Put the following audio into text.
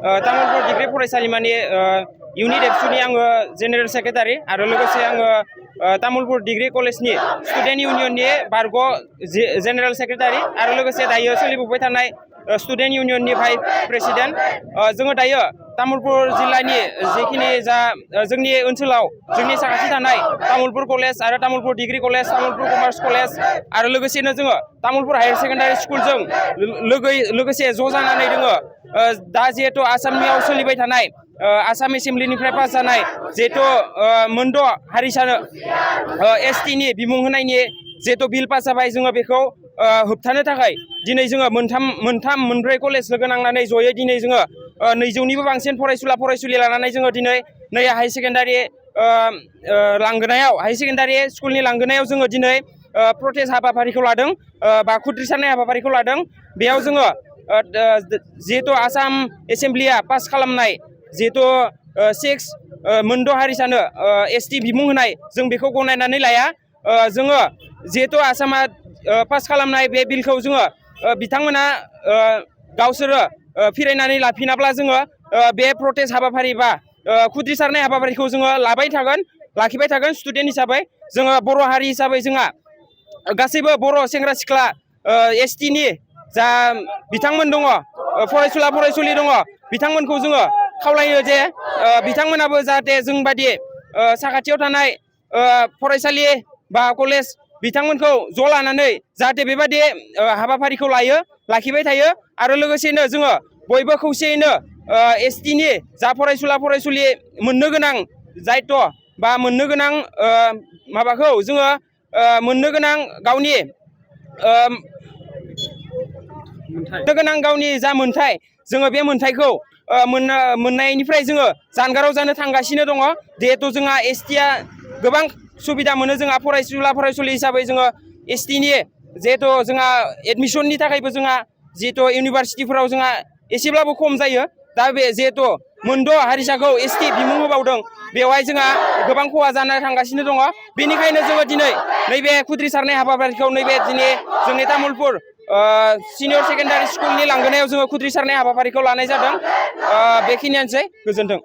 Tamulpur degree फरायसालिमानि unit एबसुनि आङो जेनेरेल सेक्रेटारि आरो लोगोसे आङो तामुलपुर डिग्री कलेजनि स्टुडेन्ट इउनियननि बारग' जेनेरेल सेक्रेटारि आरो लोगोसे दायो सोलिबोबाय थानाय स्टुडेन्ट इउनियननि भाइस प्रेसिडेन्ट। जोङो दायो तामुलपुर जिल्लानि जिखिनि जोंनि ओनसोलाव जोंनि साखाथि थानाय तामुलपुर कलेज आरो Tamulpur degree college, Tamulpur commerce college आरो लोगोसेनो जोङो तामुलपुर हायार सेकेन्डारि स्कुलजों लोगोसे ज' जानानै दोङो। दा जिहेतु आसामनियाव सोलिबाय थानाय आसाम एसेम्ब्लिनिफ्राय पास जानाय जिहेतु मोनद' हारिसानो ST नि बिमुं होनायनि जिहेतु बिल पास जाबाय, जोङो बेखौ होबथानो थाखाय दिनै जोङो मोनब्रै कलेज लोगो नांनानै जयै दिनै जोङो 200निबो बांसिन फरायसुला फरायसुलि लानानै जोङो दिनै हाई सेकेन्डारि हाई सेकेन्डारि स्कुलनि लांगोनायाव जोङो दिनै प्रटेस्ट हाबाफारिखौ लादों बा खुद्रिसारनाय हाबाफारिखौ लादों। बेयाव जोङो जिहेतु आसाम एसेम्ब्लिया पास खालामनाय जिहेतु 6 मोनद' हारिसानो ST बिमुं होनाय, जों बेखौ गनायनानै लाया। जोङो जिहेतु आसामा पास खालामनाय बे बिलखौ जोङो बिथांमोना गावसोरो फिरायनानै लाफिनाब्ला जोङो बे प्रटेस्ट हाबाफारि बा खुद्रिसारनाय हाबाफारिखौ जोङो लाखिबाय थागोन। स्टुडेन्ट हिसाबै जोङो बर' हारि हिसाबै जोंहा गासैबो बर' सेंग्रा सिख्ला ST नि जा बिथांमोन दङ, फरायसुला फरायसुलि दङ, बिथांमोनखौ जोङो खावलायो जे बिथांमोनाबो जाहाथे जोंबादि साखाथियाव थानाय फरायसालि बा कलेज बिथांमोनखौ ज' लानानै जाहाथे बेबादि हाबाफारिखौ लाखिबाय थायो। आरो लोगोसेनो जोङो बयबो खौसेयैनो ST नि जा फरायसुला फरायसुलि मोननो गोनां दायित्व बा मोननो गोनां माबाखौ जोङो मोननो गोनां गावनि जा मोन्थाय, जोङो बे मोन्थायखौ मोननायनिफ्राय जोङो जानगाराव जानो थांगासिनो दङ। जिहेतु जोंहा ST आ गोबां सुबिदा मोनो। जोंहा फरायसुला फरायसुलि हिसाबै जोङो ST नि जिहेतु जोंहा एडमिसननि थाखायबो जोंहा जिहेतु इउनिभारसिटिफोराव जोंहा एसेब्लाबो खम जायो। दा बे जिहेतु मोनद' हारिसाखौ ST बिमुं होबावदों, बेवहाय जोंहा गोबां खहा जानो थांगासिनो दङ। बेनिखायनो जोङो दिनै नैबे खुद्रिसारनाय हाबाफारिखौ दिनै जोंनि तामुलपुर सिनियर सेकेन्डारि स्कुलनि लांगोनायाव जोङो खुद्रिसारनाय हाबाफारिखौ लानाय जादों। बेखिनियानोसै, गोजोन्थों।